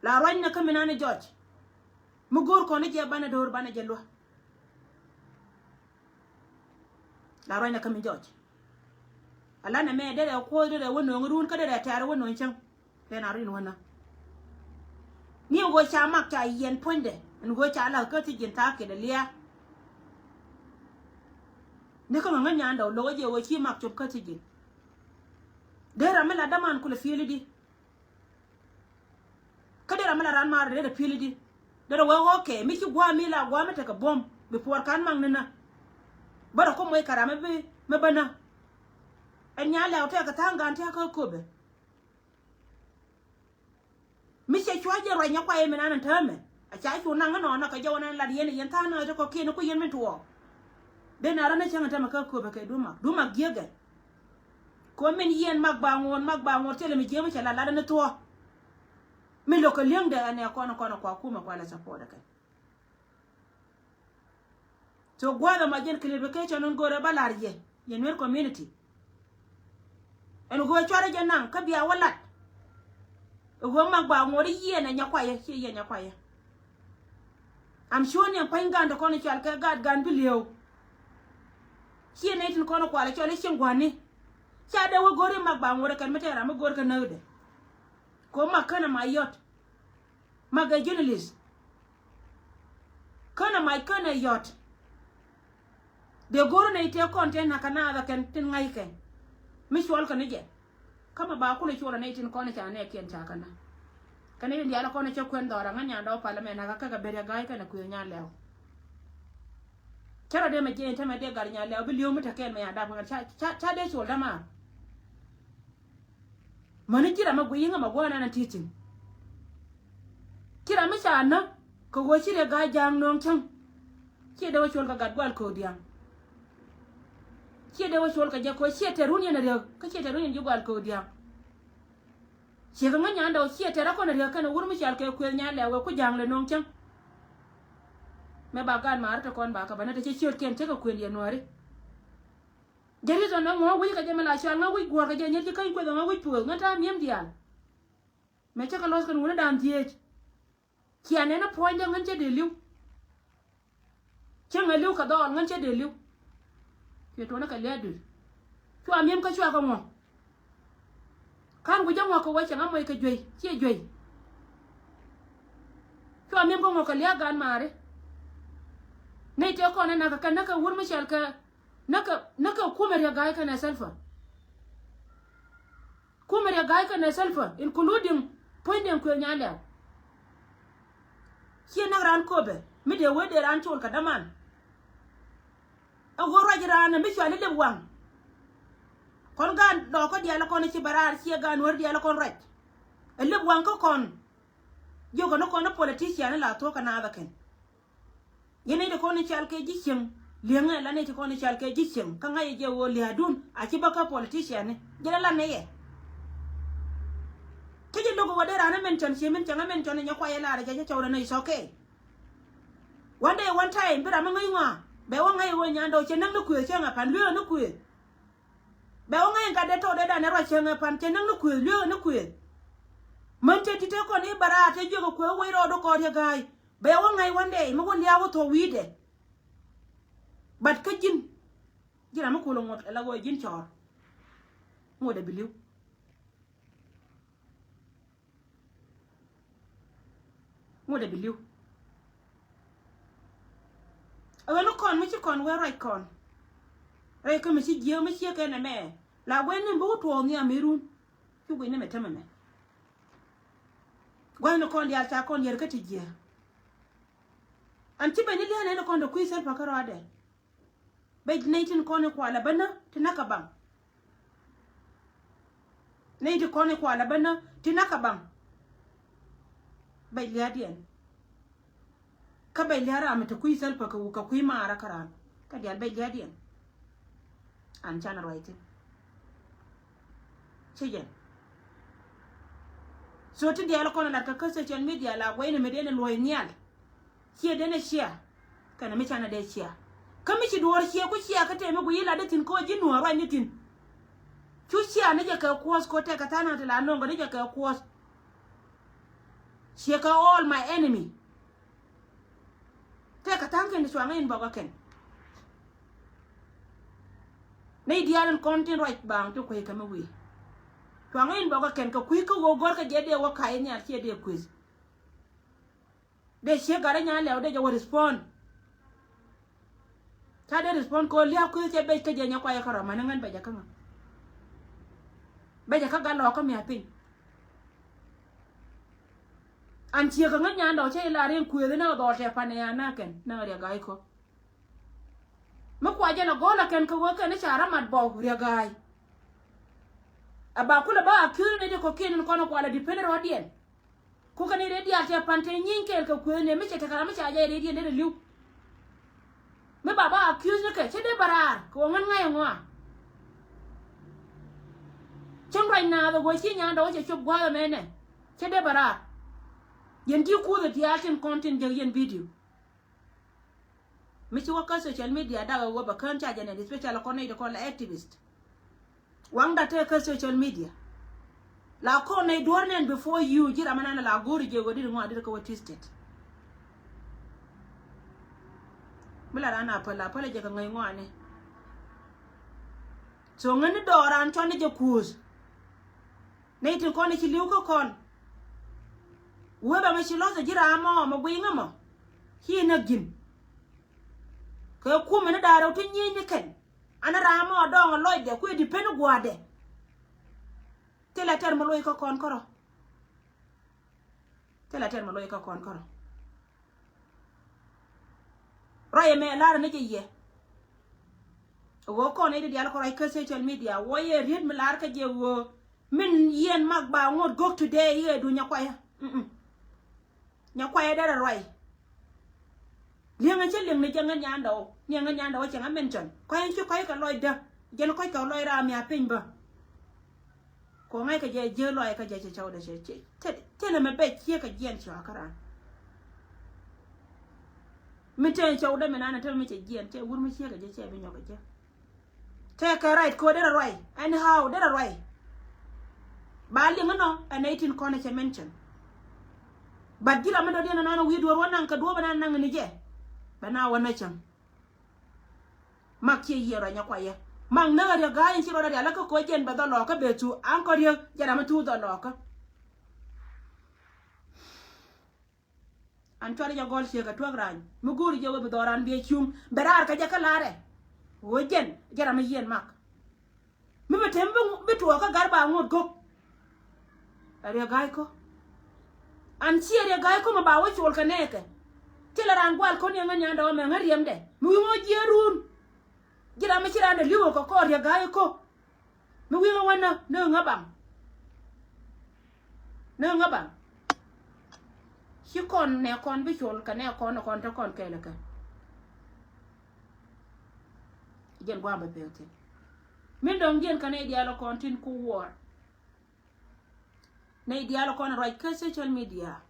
La ruacnɛ kä mi nani jɔɔc. Mi go̱o̱r kɔn ni jɛ banɛ do̱r banɛ jɛ luä. La ruacnɛ kä mi jɔɔc. Alanɛ mɛ derɛ kuɔth derɛ wä no̱o̱ŋ run kä derɛ tɛ̈r wä no̱o̱ŋ cäŋ. Lɛn a rin wänä. Ni ɣöö ca Mak ca yiɛn puɔ̱nydɛ ɛn ɣöö ca lak kä thi̱ji̱n thaak kiɛ dɛ lia̱a̱. Ni kä ŋäŋä nyandɛ wä lo̱k ɛ jɛ ɣöö ci Mak cop kä thi̱ji̱n. Dee ram mi la däman kulɛ pi̱i̱li di. Kä derɛ mi la ran mar derɛ pi̱i̱li di. Derɛ wee ɣɔ̱ɔ̱kɛ mi ci gua̱a̱ mi la gua̱a̱ mi tekɛ buɔ̱m bi puɔr ka̱n maŋ ni na. Bärɛ kum wec kɛ ram mi bi mi bä na. Ɛn Nyalɛw tɛkɛ tha̱a̱ŋ gan tɛkɛ köpɛ. Mi cɛ cua jɛ ruac Nyakuay mi nan ɛn täämɛ. A ca cu naŋ inɔnɔ kɛ jɛ wä nan lat yɛn yɛn tha̱a̱ŋ naŋ ɛ ti kɔ̱kiɛn ku yɛn min tuɔɔk. Dee na rɔ ni cäŋ ɛn täämɛ kä köpɛ kɛ dumak dumak giäkɛ. Kɛ min yiɛn Mak Baŋot, Mak Baŋot thilɛ mi jiäk mi cɛ lat lat ni thuɔ̱k. Mi lo̱k kɛ li̱eŋdɛ ɛn ɛ kɔn kɔn kua kumɛ kua lɛ support ɛ kɛ. So gua̱a̱th ɛmɔ jɛn clarification in go̱rɛ bä la̱r yɛ yɛ Nuer community. Ɛn ɣöö cuarɛ jɛ naŋ kä bia wä lat. Ɛ ɣöö Mak Baŋot i̱ yiɛn ɛ Nyakuayɛ, ciɛ yiɛn Nyakuayɛ. Am sure ni ɛn pa̱ny gan ti kɔn i̱ cɔal kɛ gaat gan bi li̱ew. Ciɛ nɛy tin kɔn i̱ kual i̱ cɔl i̱ cieŋ gua̱ni. Ca dee wä go̱r i̱ Mak Baŋot ɛ kɛn mi tɛɛr ram mi go̱r kɛ näkdɛ. Kɛ ɣöö Mak känɛ ma yɔt. Mak ɛ journalist. Känɛ mac känɛ yɔt. Dee go̱r nɛy tëë kɔn tëë na̱k kɛ naath ɛ kɛn tin ŋa̱ckɛ. Mi cuɔl kɛ ni jɛ. Kä mɛ ba kulɛ cuɔl ɛ nɛy tin kɔn ca nɛɛkiɛn ca kɛ na̱k. Kɛ nɛy tin diaal kɔn cä kuɛn dhɔr ɛ ŋän nyandɛ wä pal ɛmɛ na̱k kä kɛ Bɛr Yɛ Ga̱a̱c kɛnɛ kuëë Nyalɛw. Cä rɔ dee mɛ jiɛn tämɛ dee gat Nyalɛw bi li̱w mi te kɛn mɛ ya dap ŋän ca, ca, ca dee cuɔl dämaar. Mäni ci ram mi guiy yiŋ ɛmɛ gua̱a̱r nan ɛ ti̱i̱ thi̱n. Ci ram mi ca näk kɛ ɣöö ci Riek Ga̱a̱c ja̱a̱ŋ nööŋ cäŋ. Ciɛ dee wä cuɔl kɛ gat gual köök dia̱a̱ŋ. Ciɛ dee wä cuɔl kɛ jɛ kɛ ɣöö ciɛ tɛr wun yɛn ɛ Riek kä ciɛ tɛr wun yɛn ji̱ gual köök dia̱a̱ŋ. Ciɛ kɛ ŋäc nyandɛ wä ciɛ tɛr ɛ kɔn ɛ Riek kɛnɛ wur mi cɔal kɛ kuëth Nyalɛw wee ku ja̱a̱ŋ lɛ nööŋ cäŋ. Mëë ba gaat maari te kɔn ba kɛ bä nä te cä ciötkiɛn tekɛ kuël yɛ Nuääri. Jɛ reason ɛŋɔ wi̱c kɛ jɛ mi la cual ŋa wi̱c guɔ̱r kɛ jɛ nyɛr ci käny kueth ŋa wi̱c puɔth ŋä ta̱a̱ mi̱em diaal. Mɛ cä kɛ lo̱th kɛn wuni da̱a̱n dhieec. Cia nɛn a puɔ̱nydɛ ŋän cɛ dee li̱w. Cä ŋɛ li̱w kɛ dhɔɔl ŋän cɛ dee li̱w. Cuɛ tuɔnä kɛ lia̱a̱ dui̱r. Cua mi̱em kä cua kɛ ŋuɔ̱k. Ka̱n wi̱c jɛ ŋuɔ̱k kɛ wä cɛ ŋa moc kɛ juey ciɛ juey. Cua mi̱em kä ŋuɔ̱k kɛ lia̱a̱ gan maari. Nɛy tëë kɔn ɛ nakä kɛ näkɛ wur mi cɛl kɛ näkɛ näkɛ kumɛ riɛ ga̱a̱c kɛnɛ Salva. Kumɛ riɛ ga̱a̱c kɛnɛ Salva, including puɔ̱nydiɛn kuëë Nyalɛw. Ciɛ näk raan köpɛ mi dee wee dee raan col kɛ däman. Ɛ ɣöö ruac raan ɛ mi cuali lep waŋ. Kɔn gaan dɔɔkä diaal kɔn ci bɛ raar ciɛ gaan wär diaal kɔn ruac. Ɛ lep waŋ kä kɔn. Jiökɛ ni kɔn ni politician ni la thuɔ̱k kɛ naath ɛ kɛn. Yɛn nɛy ti kɔn i̱ cal kɛ ji̱ cieŋ. Li̱eŋɛ la nɛy ti kɔn i̱ cal kɛ ji̱ cieŋ kä ŋa̱c i̱ jɛ ɣöö lia̱a̱dun a ci bä kä politician ni jɛ la la nɛyɛ. Kä jɛ lo̱k ɣöö dee raan ɛ mention cie mention ɛ mention i̱ nyɛ kuayɛ laarɛ jɛ cɛ cɔwdɛ nɛy is okay. One day one time bi ram mi ŋäc ŋɔaa bɛ wä ŋäc ɣöö nyandɛ ɣöö cɛ näk ni kuëë cɛ ŋɛ pan lueekä ni kuëë. Bɛ wä ŋäc in gat dee tɔɔdɛ dan ɛ ruac cɛ ŋɛ pan cɛ näk ni kuëë lueekä ni kuëë. Män te ti te kɔn i̱ bɛ raar te jiök ɛ kuëë wec rɔɔdu kɔɔr yɛ ga̱a̱c. Bɛ wä ŋäc one day mi wä lia̱a̱ wä thuɔ̱k wi̱i̱dɛ. But kä ji̱n ji̱n ram mi kulɛ ŋuɔ̱t ɛ la wä ji̱n cɔɔr. Ŋuɔ̱t ɛ bi li̱w. Ŋuɔ̱t ɛ bi li̱w. Ɛ ɣän ni kɔn mi ci kɔn wee ruac kɔn. Rɛy kä mi ci jiääk mi ciek kɛn ɛmɛ la guɛn ni bi wä tuɔɔk nhiam mi run. Ci guic ni mɛ tämɛ mɛ. Gua̱thni kɔn diaal ca kɔn yär kä ti jiääk. An ci ben ni lia̱a̱n ɛn kɔn dee kui̱ Salva kärɔadɛ. Bɛ nɛy tin kɔn i̱ kualɛ bänä ti nakä baŋ. Nɛy ti kɔn i̱ kualɛ bänä ti nakä baŋ. Bɛ lia̱a̱diɛn. Kä bɛ lia̱a̱ ram mi te kui̱ Salva kɛ wuk kɛ kui̱ maarä kä ram. Kä diaal bɛ lia̱a̱diɛn. An canɛ ruac thi̱n. Ci jɛn. So ti diaal kɔn lat kä kä social media la guɛy ni mi diɛn luɔ̱c nhial. Ciɛ den ɛ cia. Kɛnɛ mi canɛ dee cia. Kä mi ci duɔɔr cia ku cia kä tëë mi guiy ilat di thi̱n kä ɣöö ji̱ nuɔ̱ɔ̱r ruac ni thi̱n. Cu cia ni jɛ kɛ kuɔth kä tɛkɛ tha̱a̱ŋ ti la no̱o̱ŋ kɛ ni jɛ kɛ kuɔth. Ciɛ kɛ all my enemy. Tɛkɛ tha̱a̱ŋ kɛn ti cuaŋ in bɔk ɛ kɛn. Nɛy diaal in kɔn tin ruac baaŋ ti kueec kɛ mi wi̱i̱. Cuaŋ in bɔk ɛ kɛn kɛ kui̱ kä ɣöö gɔ̱rkɛ jɛ dee wä ka̱c nhial ciɛ dee kueth. Dee ciek gat rɛ nyan lɛw dee jɛ wä respond. Ca dee respond kɛ ɣöö lia̱a̱ kueth cɛ bec kä jɛ nyɛ kuayɛ kä rɔm mani ŋän bec ɛ kä ŋä. Bec ɛ kä gat lɔɔkä mia̱th piny. An ciek kä ŋän nyan dɔk cä ilar in kueth inɛ ɣä dhɔɔl tɛ pan ɛ ya na̱a̱kɛn na̱a̱ riɛ ga̱a̱c kɔ. Mi kua jɛn a go̱o̱l a kɛn kɛ wee kɛn i̱ ca ramat bɔw riɛ ga̱a̱c. A ba kulɛ ba accuse ni di kɔ̱kiɛn in kɔn a kualɛ depend rɔɔdiɛn. Ku kɛn i̱ rɛy diaal cɛ pan te nyiny kɛɛl kɛ kuëëni mi cɛ tekɛ ram mi ca jɛ i̱ rɛydiɛn derɛ li̱w. Mi ba ba accuse ni kɛ cä dee bɛ raar kɛ wä ŋän ŋa̱c ɛŋɔa. Cäŋ ruac naath ɛ wee ci nyan dɔk cɛ cop gua̱a̱th ɛmɛnɛ cä dee bɛ raar. Yɛn ji̱ kuuth ɛ diaal tin kɔn tin jek yɛn video. Mi ci wä kä social media dak a wä bä kään ca jɛ nɛn, especially kɔn nɛy ti kɔn la activist. Waŋda tëë kä social media. La kɔn nɛy duɔ̱ɔ̱r nɛn before you ji̱ ram ɛnan la go̱o̱ri jɛ wä dit ŋɔa dit kä wä twisted. Mi la ran a päl a päl a jɛ kɛ ŋäc ŋɔani. So ŋäni dɔɔran cɔn ni jɛ kuuth. Nɛy tin kɔn i̱ ci li̱w kä kɔn. Wee bɛ mɛ ci lɔth ɛ ji̱ raam mɔ mɛ guiy ŋä mɔ. Ci näk ji̱n. Kɛ kumɛ ni da̱a̱r rɛw ti nyieny ni kɛn. An raam mɔ dɔɔŋ ɛ lɔcdɛ kuɛ di pen gua̱a̱dɛ. Thilɛ tɛr mɛ loc kä kɔn kärɔ. Thilɛ tɛr mɛ loc kä kɔn kärɔ. Ruac ɛmɛ lar ni jɛ yɛ. Ɣöö kɔn i̱ di dial kɔ ruac kä social media wä yɛ riet mi lar kä jɛ ɣöö min yɛn mak ba ŋot gök today i̱ ɣɛ du nyakuayä. Mm-mm. Nyakuayä derɛ ruac. Liɛŋɛ cä liɛŋ ni jɛ ŋän nyandɛ wä ni ŋän nyandɛ wä cɛ ŋä mention kɔc in ci kɔc kɛ lɔcdä jɛn kɔc kɛ lɔc ram ya piny bä. Kɔ ŋa̱ckɛ jɛ jiäk lɔaac kä jɛ cɛ cäwdɛ cɛ cɛ cɛ lɛ mɛ bɛ ciek kɛ jiɛn cɔakä raan. Mi te cɔwdɛ mi nanɛ te mi cɛ jiɛn cɛ wur mi ciek kɛ jɛ cɛ bi nyɔk kɛ jɛ. Tëëkɛ right kɛ ɣöö derɛ ruac. Anyhow derɛ ruac. Ba liŋ inɔ ɛn eighteen kɔn ɛ cɛ mention. But ji̱ ram mi dɔ̱diɛn ɛnɔnɔ wi̱i̱ duɔ̱ɔ̱r wä naŋ kɛ duɔ̱ɔ̱p ɛn a naŋ ni jɛ. Bɛ na wä nä cäŋ. Mak ciɛ yiëë ruac nyɛ kuayɛ. Mak näk a riäk ga̱a̱c in ci ruɔdɛ rial lä kä koc jɛn bɛ dhɔl lɔɔkä bɛ thu aŋ kɔ riäk jɛ ram mi thu dhɔl lɔɔkä. An cuari jɛ gɔl ciek a tuäk rany mi go̱o̱ri jɛ wee bi dhɔran biɛ cuŋ bɛ raar kä jɛ kä laarɛ. Ɣöö jɛn jɛ ram mi yieen mak mi bi tem bi tuɔɔk kä gar ba ŋot go̱k. A riɛ ga̱a̱c kä an ciɛ riɛ ga̱a̱c kä mi ba wä col kɛ nɛɛkɛ. Thilɛ raan gual kɔn yɛ ŋän nyandɛ wä mɛ ŋän riɛmdɛ mi wi̱i̱ ŋɔ jiɛ run. Ji̱ ram mi ci raan dɛ li̱w ɔ kɛ kɔɔr riɛ ga̱a̱c kä. Mi wi̱i̱ ŋä wänä ni ŋä baŋ. Ni ŋä baŋ. Ci kɔn nɛ kɔn bi col kɛ nɛ kɔn kɔn te kɔn kɛɛl kɛ. Jɛn gua̱a̱m bɛ pek thin. Min dɔ̱ŋ jɛn kɛ nɛ diaal kɔn tin ku wuɔr. Nɛ diaal kɔn ruac kä social media.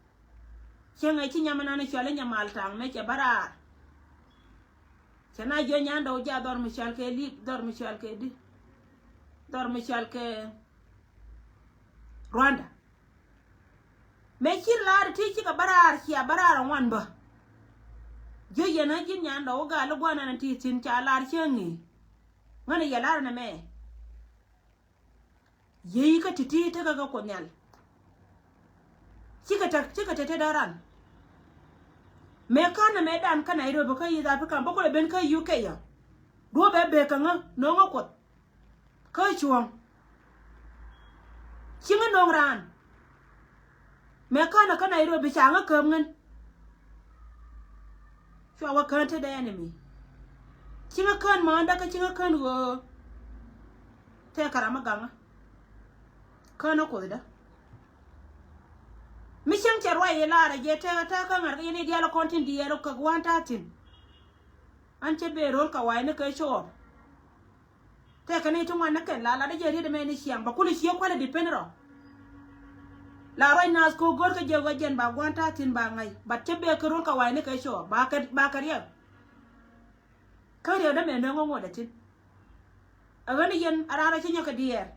Cieŋɛ ci nyam inan icuali nyamal taŋ mɛ cɛ bä raar. Cɛ na jiɔ nyandɛ wä jaa dhɔr mi cual kɛ lip dhɔr mi cual kɛ di. Dhɔr mi cual kɛ Rwanda. Mɛ ci lar ti cikɛ bä raar cia bä raar ŋuan bä. Jiɔ yɛn a ji̱n nyandɛ wä gal i̱ guanan ti thin ca lar cieŋ i̱ ŋän i̱ yɛ lar nɛ mɛ. Yiey kä ti̱ti̱ tekä kä Kuoth Nhial. Cikɛ te, cikɛ te te dɔran. Mëë ka̱n nɛ mëë dan kä Nairobi kä East Africa bä kulɛ ben kä U K yɔ. Duɔ̱ɔ̱p bɛ bek kä ŋä no̱o̱ŋä Kuoth. Kä cuɔ̱ɔ̱ŋ. Ci ŋä no̱o̱ŋ raan. Mëë ka̱n kä Nairobi ca ŋä käp ŋän. Cua wä kään te dee enemy. Ci ŋä kään määndä kä ci ŋä kään ɣöö. Tëë kɛ ram mi gaŋä. Kään ɛ Kuothdä. Mi cäŋ cɛ ruac i̱ laarä jɛ tëë tëë kä ŋa̱r kä yɛn i̱ diaal ɛ kɔn tin diɛɛl kä gua̱a̱n ta̱a̱ thi̱n. An cä ben ro̱l kɛ wa̱i̱ni kɛ cɔɔr. Tëëkɛ ni ti ŋuan ni kɛn la latdä jɛ riet ɛmɛ ni ciaŋ bɛ kul i̱ cië kualɛ depend rɔ. La ruac naath ko̱o̱k go̱o̱r kä jɛ ɣöö jɛn ba gua̱a̱n ta̱a̱ thi̱n ba ŋa̱c bat cä bek kɛ ro̱l kɛ wa̱i̱ni kɛ cɔɔr ba kɛ, ba kɛ riɛk. Kä riɛkdä mɛ nööŋ ŋo̱ŋ ŋotdɛ thi̱n. Ɛ ɣän i̱ yɛn a raan rɔ ci nyɔk kɛ diɛɛr.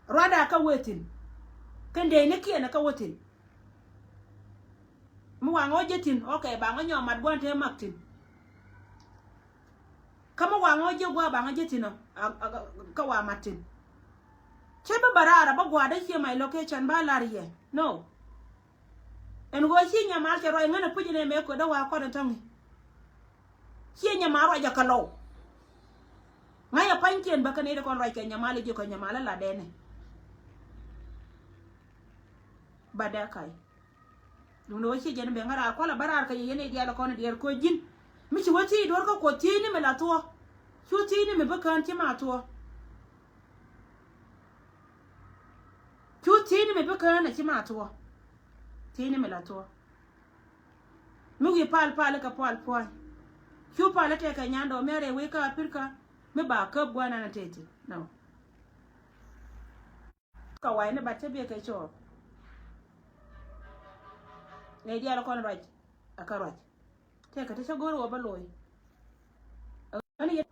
Ruada kä wee thi̱n. Kɛn dee ni kiɛn kä wee thi̱n. Mi waŋ ɔ jɛ thi̱n, okay, baŋ ɔ nyɔk mat gua̱n te mak thi̱n. Kä mi waŋ ɔ jɛ gua̱ baŋ ɔ jɛ thi̱n ɔ, a, a, kä wa mat thi̱n. Cä bi bä raar a bä gua̱a̱dä ciɛ my location ba lar yɛ. No. Ɛn ɣöö ci nyamal cɛ ruac ŋän a puc inɛ mɛ kuɛ dä wa kɔn in tɔ̱ŋ i̱. Ciɛ nyamal ruac a kɛ lɔw. Ŋa̱c a pa̱nykiɛn bä kɛ nɛy ti kɔn ruac kɛ nyamal i̱ ji̱ kɔ nyamal i̱ latdɛnɛ. Ba dee ka̱c. Duundɛ wä ci jɛn ben ŋära kualɛ bä raar kɛ yɛ yɛn i̱ diaal kɔn i̱ diɛɛr koc ji̱n. Mi ci wä thiec duɔ̱r kä kuɔth thiecni mi la thuɔ̱. Cu thiecni mi bi kään ci ma thuɔ̱. Cu thiecni mi bi kään a ci ma thuɔ̱. Thiecni mi la thuɔ̱. Mi wi̱i̱ pal pal kɛ pual pua̱ny. Cu pal tɛkɛ nyandɔ mi a rɛy wec kä Aprika mi ba käp gua̱nan a teti. No. Kä wa̱i̱ni bat cä biɛ kɛ cɔɔk. Nɛy diaal kɔn ruac a kä ruac. Tëëkɛ ti cä go̱o̱r wä bä lo̱o̱y. Ɣän yɛ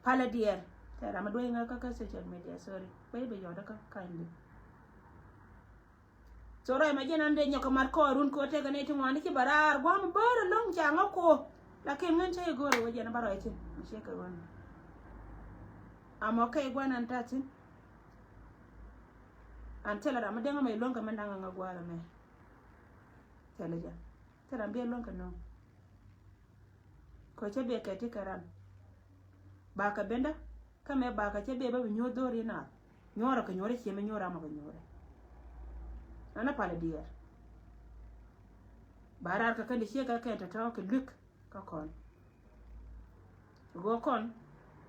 palä diɛɛr. Tëë ram mi duec ŋäkä kä social media, sorry. Kuec bi yɔt kä kindly. So ruac ma jɛn an dee nyɔk kɛ mat kɔɔrun kɛ ɣöö tëëkɛ nɛy ti ŋuan ti ci bɛ raar gua̱a̱m bär ɛlɔ̱ŋ ca ŋä ko̱o̱. Lakin ŋän cä yɛ go̱o̱r wä jɛn bä ruac thi̱n mi ciek kɛ ɣän. I'm okay gua̱n an ta̱thi̱n. An thilɛ ram mi dee ŋä mɛ luäŋ kɛ mɛn da̱ŋ ŋä gua̱a̱r ɛmɛ. Thilɛ jɛ. Thilɛ ram biɛ luäŋ kɛ nööŋ. Kɔ cä biɛ kɛ ti kɛ ran. Bakɛ bendä kä mɛ bakɛ cä biɛ bä bi nyuur dho̱r inaath. Nyuɔrɛ kɛ nyuɔrɛ ciɛ mi nyuɔrɛ amɔ kɛ nyuɔrɛ. Nana palɛ diɛɛr. Ba raar kɛ kɛn di ciek kɛ kɛn tɔ̱tɔ̱ kɛ luik kä kɔn. Gɔɔ kɔn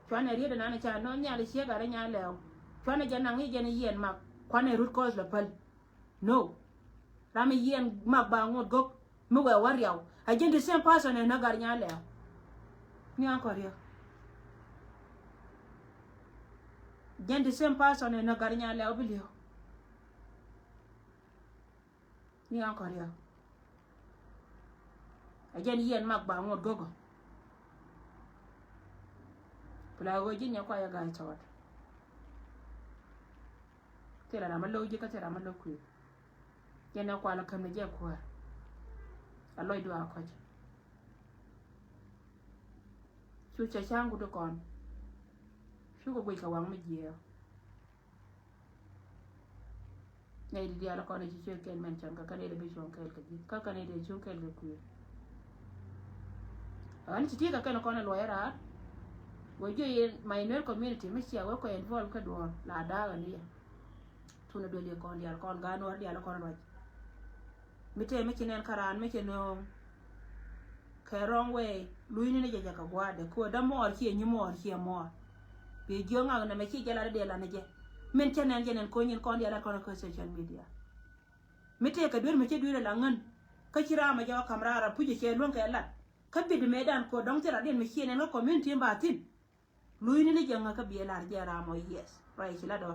cuanɛ riet inan ca nɔ nhial ciek arɛ nya lɛw. Cuanɛ jɛ naŋ i̱ jɛn i̱ yiɛn mak kuanɛ rut kɔth lɛ päl. No. Ram i̱ yiɛn mak ba ŋot gök. Mi wɛ wä riaw a jɛn the same person ɛ nä gar nya lɛw. Ni an kɔ riaw. Jɛn the same person ɛ nä gar nya lɛw bi liaw. Ni an kɔ riaw. A jɛn yiɛn mak ba ŋot gök. Ku la ɣöö ji̱n yɛ kua yɛ ga̱a̱c tɔɔt. Thilɛ ram a lo̱k ji̱ kä thilɛ ram a lo̱k kui̱. Jɛn ɛ kual ɛ käm ni jɛ kuäär. A lɔcdu a kɔc. Cu cɛ ca̱ŋ guti kɔn. Cukɛ guic kɛ waŋ mi jiɛɛk. Nɛy di diaal kɔn ci ciek kɛn mɛn cɔn kä kɛn ɛ bi cuɔ̱ŋ kɛɛl kɛ ji̱ kä kɛn ɛ cuɔ̱ŋ kɛɛl kɛ kui̱. Ɣän ci ti̱i̱ kɛ kɛn kɔn ɛ luɔc ɛ raar. Wee jiö yɛn my Nuer community mi cia wee kɔ involve kä duɔ̱ɔ̱r la da̱a̱k ɛ ni yɛ. Thunɛ duel yɛ kɔn diaal kɔn gaat Nuɔr diaal kɔn ruac. Mi tëë mi ci nɛn kä raan mi ci nööŋ. Kɛ wrong way lunyni ni jɛ jɛ kɛ gua̱a̱dɛ kuäär dämuɔɔr ciɛ nyimuɔɔr ciɛ muɔɔr. Bi jiök ŋak nɛmɛ ci jɛ lat dee lan ni jɛ. Min cä nɛn jɛ nɛn ko̱ny in kɔn diaal lat kɔn kä social media. Mi tëë kɛ duer mi cä duer la ŋän. Kä ci raam a jɛ wä ka̱m raar a puc cɛ luäŋ kɛ lat. Kä bit mëëdan ko̱ dɔ̱ŋ thil radiɛn mi ciɛ nɛn kä community in ba thi̱n. Lunyni ni jɛ ŋä kä biɛ lar jɛ ram ɔ yes. Ruac ci la dɔ.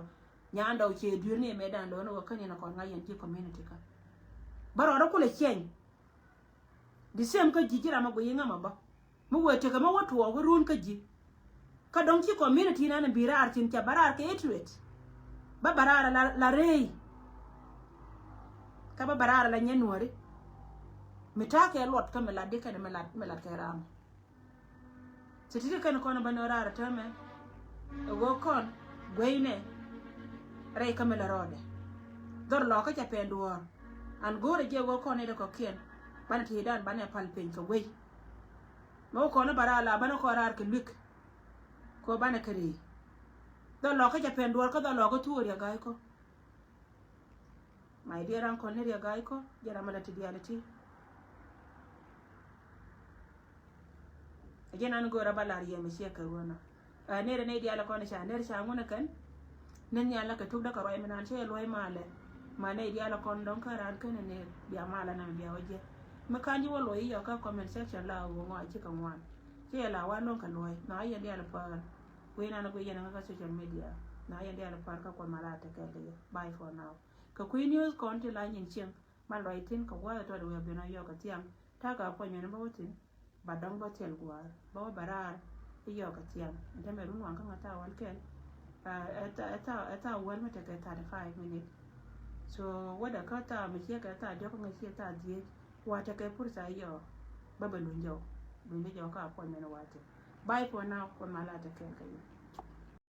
Nyan dɔ cɛ duer ni mëëdan dɔ ni wä kä ni na kɔn ŋa yɛn ji̱ community kä. Bä rɔɔdä kulɛ ciɛny. The same kä ji̱ ji̱ ram a guiy ŋä ma bä. Mi wee tekɛ mi wä tuɔɔk wä run kä ji̱. Kä dɔ̱ŋ ci community nan bi raar tin ca bä raar kɛ hatred. Bä bä raar la, la rɛy. Kä bä bä raar la nyɛ nuɔri. Mi ta̱a̱ kɛ luɔt kä mi lat di kɛn mi lat, mi lat kɛ ram. Ti ti kɛn kɔn bä ni raar täämɛ. Ɛ ɣöö kɔn gueynɛ rɛy kä mi la rɔɔdɛ. Dhɔr lɔkä ca pɛn duɔ̱ɔ̱r. An go̱o̱rɛ jɛ ɣöö kɔn ni dɛ kɔ̱kiɛn banɛ ti dan banɛ pal piny kɛ guey. Mɛ wä kɔn ni ba raar la banɛ kɔn raar kɛ luik. Kɛ ɣöö banɛ kɛ rii. Dhɔr lɔkä ca pɛn duɔ̱ɔ̱r kä dhɔr lɔkä thuɔɔr ya ga̱a̱c kɔ. My dear uncle, ni riɛk ga̱a̱c kɔ jɛ ram mi la ti diaal iti. Ɛ jɛn an go̱o̱rä ba lar yɛ mi ciɛ kɛ ɣöö nɔ. Ɛ ner ɛ nɛy diaal kɔn ca ner ca ŋun ɛ kɛn. Ni nhial la kɛ tuk dä kɛ ruac mi naan cɛ yɛ luɔ̱c malɛ. Ma nɛy diaal kɔn dɔ̱ŋ kä raan kɛn ɛ ner bia malɛ nɛmɛ bia wä jɛ. Mi ka̱n ji̱ wä luɔ̱c i̱ yɔk kä comment section la ɣöö ŋɔa cikɛ ŋuan. Cɛ yɛ la wa lo̱ŋ kɛ luɔ̱c nɔ a yɛn diaal pa̱a̱r. Wee nan a guic yɛn ɛ ŋä kä social media. Na yɛn diaal pa̱a̱r kä kuɔth mal a tekɛ kɛ yɛ. Bye for now. Kɛ kui̱ news kɔn ti la nyin cieŋ. Man luɔc thi̱n kɛ gua̱a̱th ɛ tɔt ɛ wee ben a yɔk kɛ thiaŋ. Ta̱a̱ kɛ appointment bä wä thi̱n. Ba dɔ̱ŋ bä thil gua̱a̱r bä wä bɛ raar. I̱ yɔk kɛ thiaŋ ɛn te mɛ run waŋ kä ŋä thaak wäl kɛl. Ɛ thaak, ɛ thaak, ɛ thaak wäl mi tekɛ thirty five minute. So wädɛ kä thaak mi ciɛ kɛ thaak diɔ̱k kä ŋä ciɛ thaak dhieec. Wa tekɛ pursa i̱ yɔk bä bɛ luny jɔk. Luny jɔk kä appointment wa thi̱n. Bye for now. Kuɔth mal a tekɛ kɛ yɛ.